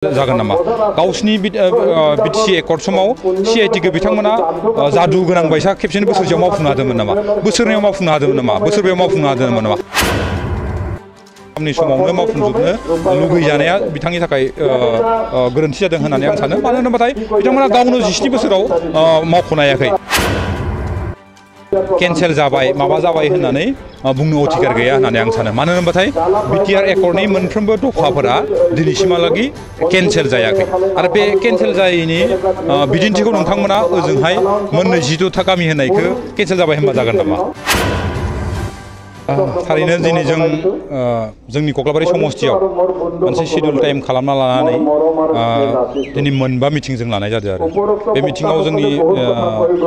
जागोन नामा गावसिनि बिटिसि एकर्ड समाव सिआइटिखौ बिथांमोना जादु गोनां बायसा खेबसेनो बोसोरसेयाव मावफुंनो हादोंमोन नामा बोसोरनैयाव मावफुंनो हादोंमोन नामा बोसोरब्रैयाव मावफुंनो हादोंमोन नामा आंनि समावनो मावफुंजोबनो लुगैजानाया बिथांनि थाखाय गोरोन्थि जादों होननानै आं सानो मानो होनोबाथाय बिथांमोना गावनो 17 बोसोराव मावख'नो हायाखै केन्सेल जाबाय माबा जाबाय होननानै बुंनो अधिकार गैया होननानै आं सानो मानो होनोबाथाय बिटिआर एकर्डनि मोनफ्रोमबो दफाफोरा दिनैसिमहालागै केन्सेल जायाखै आरो बे केन्सेल जायैनि बिदिन्थिखौ नोंथांमोना ओजोंहाय मोन 22था गामि होनायखौ केन्सेल जाबाय होनबा जागोन नामा थारैनो दिनै जोंनि कक्लाबारि समस्तियाव मोनसे शिड्युल टाइम खालामना लानानै दिनै मोनबा मिटिं जों लानाय जादों आरो बे मिटिङाव जोंनि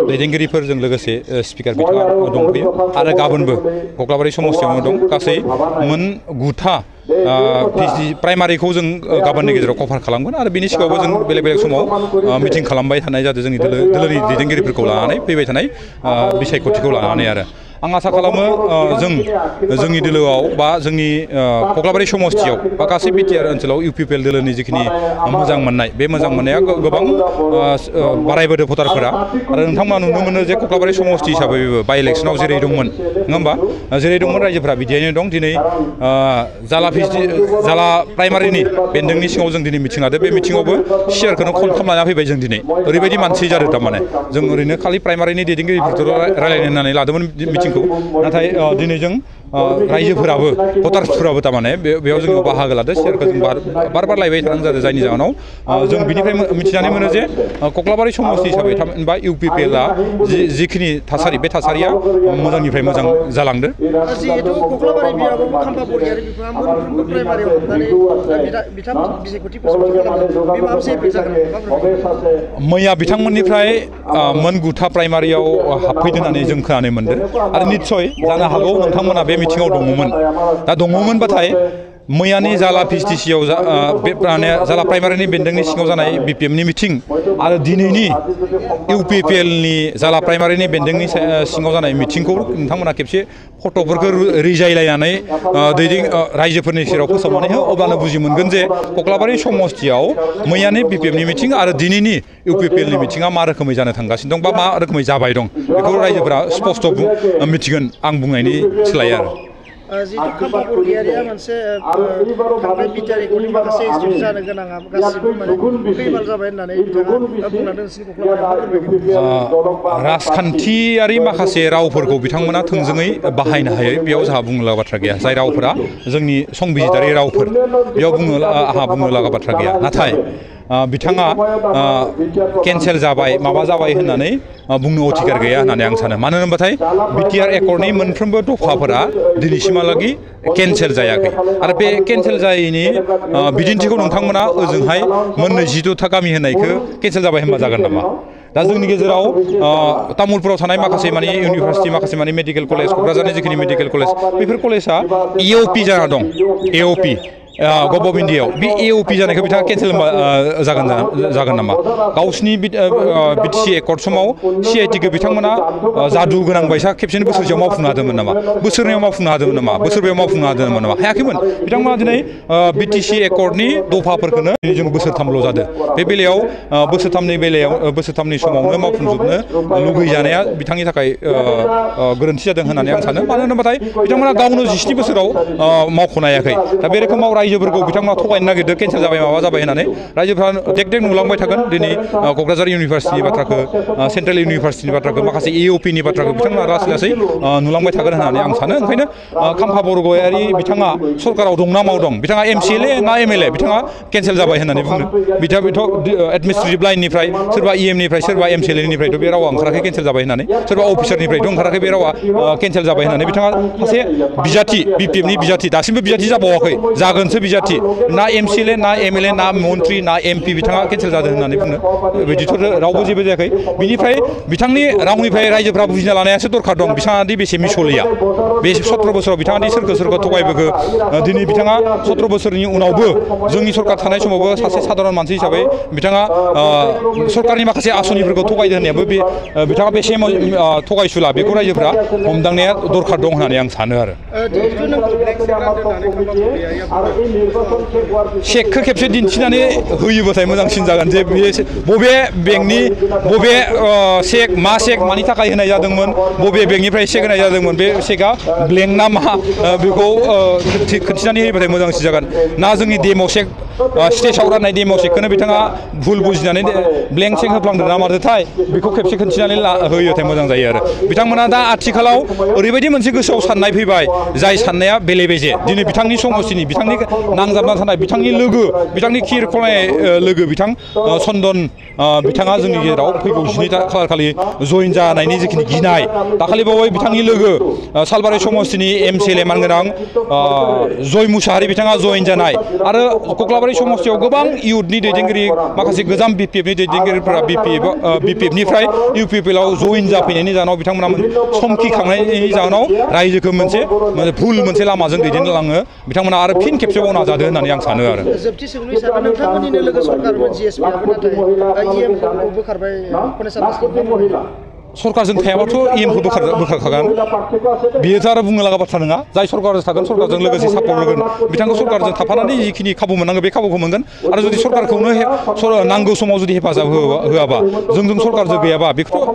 दैदेनगिरिफोरजों लोगोसे स्पिकार बिथाङा दंफैयो आरो गाबोनबो कक्लाबारि समस्तियावनो दं गासै मोन 9था प्राइमारिखौ जों गाबोननि गेजेराव कभार खालामगोन आरो बिनि सिगाङावबो जों बेलेग बेलेग समाव मिटिं खालामबाय थानाय जादों जोंनि दोलोनि दैदेनगिरिफोरखौ लानानै फैबाय थानाय बिसायख'थिखौ लानानै आरो आं आसा खालामो जोंनि दोलोआव बा जोंनि कक्लाबारि समस्तियाव बा गासै बिटिआर ओनसोलाव इउपिपिएल दोलोनि जिखिनि मोजां मोननाय बे मोजां मोननाया गोबां बारायबोदों भटारफोरा आरो नोंथांमोना नुनो मोनो जे कक्लाबारि समस्ति हिसाबैबो बाइ इलेक्सनाव जेरै दंमोन नङा होमबा जेरै दंमोन रायजोफोरा बिदियैनो दं दिनै जाला प्राइमारिनि बेन्दोंनि सिङाव जों दिनै मिटिं लादों बे मिटिङावबो सियारखौनो खनथाम लाना फैबाय जों दिनै ओरैबायदि मानसि जादों थारमाने जों ओरैनो खालि प्राइमारिनि दैदेनगिरिफोरखौ रायलायनो होननानै लादोंमोन मिटिंखौ नाथाय दिनै जों रायजोफोराबो भटार्सफोराबो थारमाने बेयाव जोङो बाहागो लादों सियारखौ जों बार लायबाय थानांगौ जादों जायनि जाहोनाव जों बिनिफ्राय मिथिनानै मोनो जे कक्लाबारि समस्ति हिसाबै बा इउपिपिएलआ जिखिनि थासारि बे थासारिया मोजांनिफ्राय मोजां जालांदों जिहेतु कक्लाबारि बियाबाबो खाम्फा बरियारि बिफाङा मोनफ्रोमबो प्राइमारियाव हाबनानै बिथां बिसायख'थि फोसावथि खालामदों बे माबा मोनसे एफेक्ट जागोन मैया बिथांमोननिफ्राय मोन 9था प्राइमारियाव हाबफैदों होननानै जों खोनानो मोनदों आरो निस्सय जानो हागौ नोंथांमोना बे मिटिङाव दङमोन दा दङमोनबाथाय मैयानि जाला पिएचटिसिआव जाला प्राइमारिनि बेन्दोंनि सिङाव जानाय बिपिएमनि मिटिं आरो दिनैनि इउपिपिएलनि जाला प्राइमारिनि बेन्दोंनि सिङाव जानाय मिटिंखौ नोंथांमोना खेबसे फट'फोरखौ रिजायलायनानै रायजोफोरनि सेराव फोसावनानै हो अब्लानो बुजि मोनगोन जे कक्लाबारि समस्तियाव मैयानि बिपिएमनि मिटिं आरो दिनैनि इउपिपिएलनि मिटिङा मा रोखोमै जानो थांगासिनो दं बा मा रोखोमै जाबाय दं बेखौ रायजोफोरा स्पष्ट मिथिगोन आं बुंनायनि सोलायै आरो जिहेतु खाम्फा बरगयारिया मोनसे थांनाय बिटिआर एकर्डनि माखासे इनस्टिटिउट जानो गोनाङा गासिबो माने फैमाल जाबाय होननानै बिथाङा बुंनानै राजखान्थियारि माखासे रावफोरखौ बिथांमोना थोंजोङै बाहायनो हायो बेयाव जोंहा बुंनो लागा बाथ्रा गैया जाय रावफोरा जोंनि संबिजितारि रावफोर बेयाव आंहा बुंनो लागा बाथ्रा गैया नाथाय बिथाङा केन्सेल जाबाय माबा जाबाय होननानै बुंनो अधिकार गैया होननानै आं सानो मानो होनोबाथाय बिटिआर एकर्डनि मोनफ्रोमबो दफाफोरा दिनैसिमहालागै केन्सेल जायाखै आरो बे केन्सेल जायैनि बिदिन्थिखौ नोंथांमोना ओजोंहाय मोन 22था गामि होनायखौ केन्सेल जाबाय होनबा जागोन नामा दा जोंनि गेजेराव तामुलपुराव थानाय माखासे माने इउनिभार्सिटि माखासे माने मेडिकेल कलेज क'क्राझारनि जिखिनि मेडिकेल कलेज बेफोर कलेजआ एअपि जाना दं एअपि गभ अफ इन्डियायाव बे एअपि जानायखौ बिथाङा केन्सेल जागोन नामा गावसिनि बिटिसि एकर्ड समाव सिआइटिखौ बिथांमोना जादु गोनां बायसा खेबसेनो बोसोरसेयाव मावफुंनो हादोंमोन नामा बोसोरनैयाव मावफुंनो हादोंमोन नामा बोसोरब्रैयाव मावफुंनो हादोंमोन नामा हायाखैमोन बिथांमोना दिनै बिटिसि एकर्डनि दफाफोरखौनो जों बोसोरथामल' जादों बे बेलायाव बोसोरथामनि समावनो मावफुंजोबनो लुगैजानाया बिथांनि थाखाय गोरोन्थि जादों होननानै आं सानो मानो होनोबाथाय बिथांमोना गावनो 17 बोसोराव मावख'नो हायाखै दा बे रोखोमाव रायजोफोरखौ बिथांमोना थगायनो नागिरदों केन्सेल जाबाय माबा जाबाय होननानै रायजोफ्रा देक नुलांबाय थागोन दिनै क'क्राझार इउनिभार्सिटिनि बाथ्राखौ सेन्ट्रेल इउनिभार्सिटिनि बाथ्राखौ माखासे एअपिनि बाथ्राखौ बिथांमोना लासै लासै नुलांबाय थागोन होननानै आं सानो ओंखायनो खाम्फा बरगयारि बिथाङा सरकाराव दं ना माव दं बिथाङा एमसिएलए ना एमएलए बिथाङा केन्सेल जाबाय होननानै बुंनो बिथाङाथ' एडमिनिस्ट्रेटिभ लाइननिफ्राय सोरबा इएमनिफ्राय सोरबा एमसिएलएनिफ्रायथ' बे रावा ओंखाराखै केन्सेल जाबाय होननानै सोरबा अफिसारनिफ्रायथ' ओंखाराखै बे रावा केन्सेल जाबाय होननानै बिथाङा सासे बिजाथि बिपिएफनि बिजाथि दासिमबो बिजाथि जाबावाखै जागोनसो बिजाथि ना एमसिएलए ना एमएलए ना मन्त्रि ना एमपि बिथाङा केन्सेल जादों होननानै बुंनो बिदिथ' रावबो जेबो जायाखै बिनिफ्राय बिथांनि रावनिफ्राय रायजोफ्रा बुजिना लानायासो दरखार दं बिथाङा दि बेसे मिसलिया बे 17 बोसोराव बिथाङा दि सोरखौ थगायबोखो दिनै बिथाङा 17 बोसोरनि उनावबो जोंनि सरकार थानाय समावबो सासे साधारन मानसि हिसाबै बिथाङा सरकारनि माखासे आसनिफोरखौ थगायदों होननायाबो बिथाङा बेसे थगायसुला बेखौ रायजोफ्रा हमदांनाया दरखार दं होननानै आं सानो आरो चेकखौ खेबसे दिन्थिनानै होयोबाथाय मोजांसिन जागोन जे बे बबे बेंकनि बबे चेक मा चेक मानि थाखाय होनाय जादोंमोन बबे बेंकनिफ्राय चेक होनाय जादोंमोन बे चेकआ ब्लेंक ना मा बेखौ खिन्थिनानै होयोबाथाय मोजांसिन जागोन ना जोंनि डेम' चेक स्टेजाव राननाय डेम' चेकखौनो बिथाङा भुल बुजिनानै ब्लेंक चेक होफ्लांदों ना माथोथाय बेखौ खेबसे खिन्थिनानै होयोथाय मोजां जायो आरो बिथांमोना दा आथिखालाव ओरैबायदि मोनसे गोसोआव साननाय फैबाय जाय साननाया बेले बेजे दिनै बिथांनि समस्थिनि बिथांनि नांजाबना थानाय बिथांनि लोगो बिथांनि खिर खलाय लोगो बिथां चन्दन बिथाङा जोंनि गेजेराव फैगौ 12 खालार खालि जइन जानायनि जिखिनि गिनाय दाखालि बावै बिथांनि लोगो सालबारि समस्थिनि एमसिएलए मानगोनां जय मुसाहारि बिथाङा जइन जानाय आरो कक्लाबारि समस्थियाव गोबां इउथनि दैदेनगिरि माखासे गोजाम बिपिएफनि दैदेनगिरिफोरा बिपिएफनिफ्राय इउपिपिएलआव जइन जाफैनायनि जाहोनाव बिथांमोना समखिखांनायनि जाहोनाव रायजोखौ मोनसे भुल मोनसे लामाजों दैदेनलाङो बिथांमोना आरो फिन खेबसेबाव नाजादो होननानै आं सानो आरो जोबथि सोंलु हिसाबै नोंथांमोननिनो लोगो सरकारमोन जिएसपिआबो नाथाय इएमखौ बोखारबाय सरकारजों थायाबाथ' इएमखौ बोखारखागोन बेयोथ' आरो बुंनो लागा बाथ्रा नङा जाय सरकारजों थागोन सरकारजों लोगोसे सापर्ट होगोन बिथांखौ सरकारजों थाफानानै जिखिनि खाबु मोननांगौ बे खाबुखौ मोनगोन आरो जुदि सरकारखौनो नांगौ समाव जुदि हेफाजाब होआबा जोंजों सरकारजों गैयाबा बेखौथ'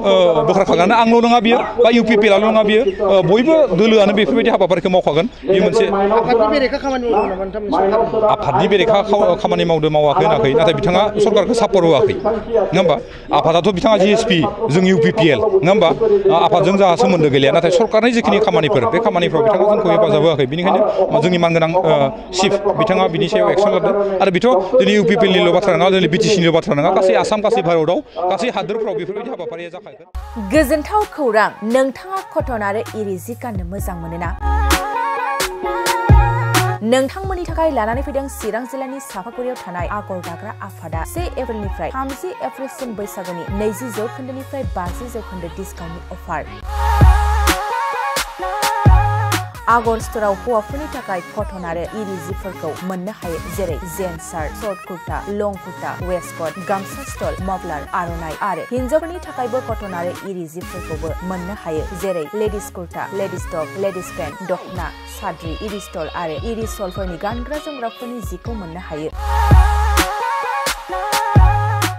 बोखारखागोन आंल' नङा बियो बा इउपिपिएलआल' नङा बियो बयबो दोलोआनो बेफोरबायदि हाबाफारिखौ मावखागोन बे मोनसे आफादनि बेरेखा खामानि मावदों मावाखै होनाखै नाथाय बिथाङा सरकारखौ सापर्ट होआखै नङा होमबा आफादाथ' बिथाङा जिएसपि जों इउपिपिएल नङा होमबा आफादजों जोंहा सोमोन्दो गैलिया नाथाय सरकारनि जिखिनि खामानिफोर बे खामानिफ्राव बिथाङा जोंखौ हेफाजाब होआखै बेनिखायनो जोंनि मानगोनां चिफ बिथाङा बिनि सायाव एक्सन लादों आरो बेथ' दिनै इउपिपिएलनिल' बाथ्रा नङा दिनै बिटिसिनिल' बाथ्रा नङा गासै आसाम गासै भारतआव गासै हादोरफ्राव बेफोरबायदि हाबाफारिया जाखागोन गोजोनथाव खौरां नोंथाङा कटन आरो इरि जि गाननो मोजां मोनोना नोंथांमोननि थाखाय लानानै फैदों चिरां जिल्लानि सापागुरियाव थानाय आगर दाग्रा आफादा 1 एप्रिलनिफ्राय 30 एप्रिलसिम बैसागुनि 20% 50% डिसकाउन्टनि अफार आगर स्ट'राव हौवाफोरनि थाखाय कटन आरो इरि जिफोरखौ मोननो हायो जेरै जेन्स शार्ट शर्ट कुर्ता लं कुर्ता वेस्टकट गामसा स्टल मफलार आर'नाइ आरो हिन्जावफोरनि थाखायबो कटन आरो इरि जिफोरखौबो मोननो हायो जेरै ladies kurta ladies top ladies pant दखना साद्रि इरि स्टल आरो इरि सलफोरनि गानग्रा जोमग्राफोरनि जिखौ मोननो हायो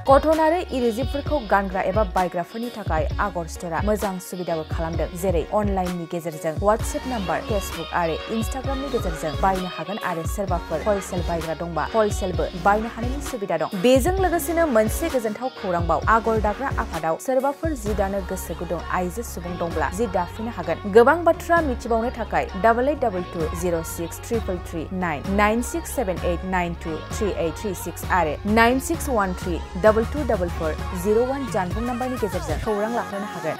कटन आरो इरि जिफोरखौ गानग्रा एबा बायग्राफोरनि थाखाय आगर स्ट'रा मोजां सुबिदाबो खालामदों जेरै अनलाइननि गेजेरजों वाट्सएप नाम्बार फेसबुक आरो इनस्टाग्रामनि गेजेरजों बायनो हागोन आरो सोरबाफोर हलसेल बायग्रा दंबा हलसेलबो बायनो हानायनि सुबिदा दं बेजों लोगोसेनो मोनसे गोजोनथाव खौरांबाव आगर दाग्रा आफादाव सोरबाफोर जि दानो गोसो गुदुं आइजो सुबुं दंब्ला जि दाफिननो हागोन गोबां बाथ्रा मिथिबावनो थाखाय 8822063339 9678923836 आरो 9613 224401 जानबुं नाम्बारनि गेजेरजों खौरां लाहरनो हागोन